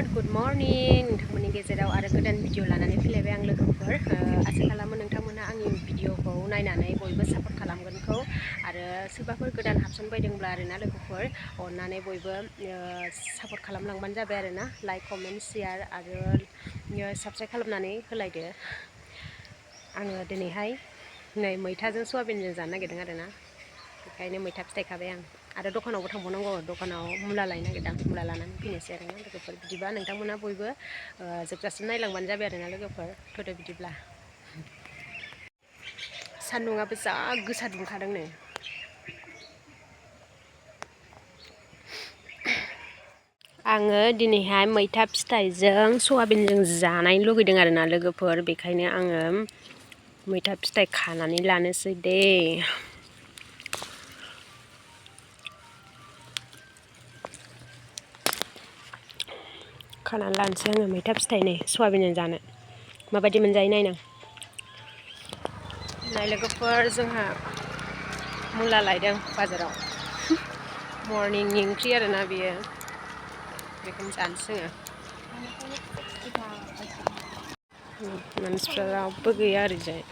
Good morning नोंथांमोननि गेजेराव आरो गोदान भिडिअ लानानै फैलायबाय आं लोगोफोर आसा खालामो नोंथांमोना आंनि भिडिअखौ नायनानै बयबो सापर्ट खालामगोनखौ आरो सोरबाफोर गोदान हाबसनबायदोंब्ला आरोना लोगोफोर अननानै बयबो सापर्ट खालामलांबानो जाबाय आरोना लाइक कमेन्ट शेयार आरो साबस्क्राइब खालामनानै होलायदो। आङो दिनैहाय नै मैथाजों सयाबिनजों जानो नागिरदों आरोना बेखायनो मैथा फिथाइ खाबाय आं आरो दखानावबो थांबावनांगौ दखानाव मुला लायनो नागिरदों मुला लानानै फैनोसै आरोना लोगोफोर बिदिबा नोंथांमोना बयबो जोबजासिम नायलांबानो जाबाय आरोना लोगोफोर थ'दो बिदिब्ला सान्दुङाबो जा गोसा दुंखादों नै आङो दिनैहाय मैथा फिथाइजों सयाबिनजों जानो लुगैदों आरोना लोगोफोर बेखायनो आङो मैथा फिथाइ खानानै लानोसै दे। खानानै लानोसै आङो मैथा फिथाइ नै सयाबिनजों जानो माबायदि मोनजायो नायनां नाय लोगोफोर जोंहा मुला लायदों बाजाराव मर्निंनि ओंख्रि आरोना बेयो बेखौनो जानोसै जोङो मानसिफ्रा रावबो गैया ओरैजाय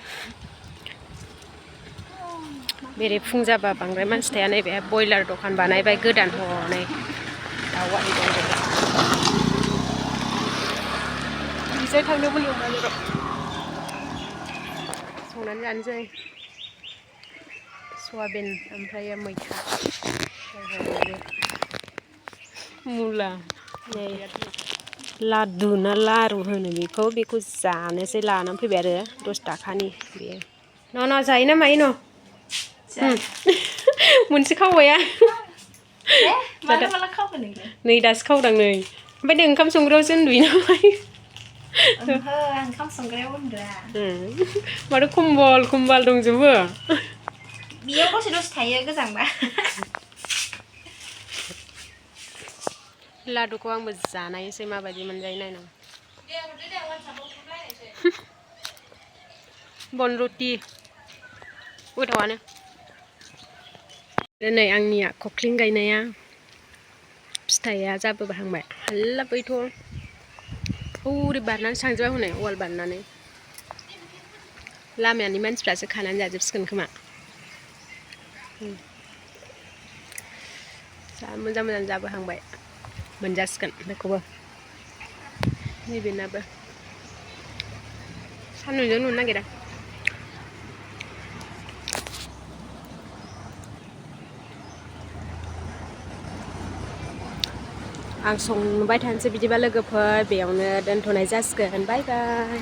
बेरे फुं जाबा बांद्राय मानसि थाया नैबे बयलार दखान बानायबाय गोदान हनै दाउआ बिजों थांदोंमोन बाजाराव संनानै जानोसै सयाबिन ओमफ्राय मैथा मुला लादु ना लारु होनो बेखौ जानोसै लानानै फैबाय आरो 10 थाखानि बेयो न' जायो ना मायो न' मोनसे खावबाया नै दासो खावदां नै ओमफ्राय नों ओंखाम संग्रायावसो उन्दुयो नामा ओंखाम संग्रायाव उन्दुआ माथो खम्बल दंजोबो बेयाव दसे थायो गोजांबा लादुखौ आंबो जानायसै माबायदि मोनजायो नायनां बन रुटि गोथावानो नै आंनिया खख्लिं गायनाया फिथाइया जाबोहांबाय हाल्ला बैथ' ओरै बारनानै थांजोबा हनै वाल बारनानै लामानि मानसिफ्रासो खानानै जाजोबसिगोन खोमा जा मोजां जाबोहांबाय मोनजासिगोन बेखौबो नैबेनाबो सान्दुंजों नुनो नागिरा आं संबाय थानोसै बिदिबा लोगोफोर बेयावनो दोनथ'नाय जासिगोन बाय बाय।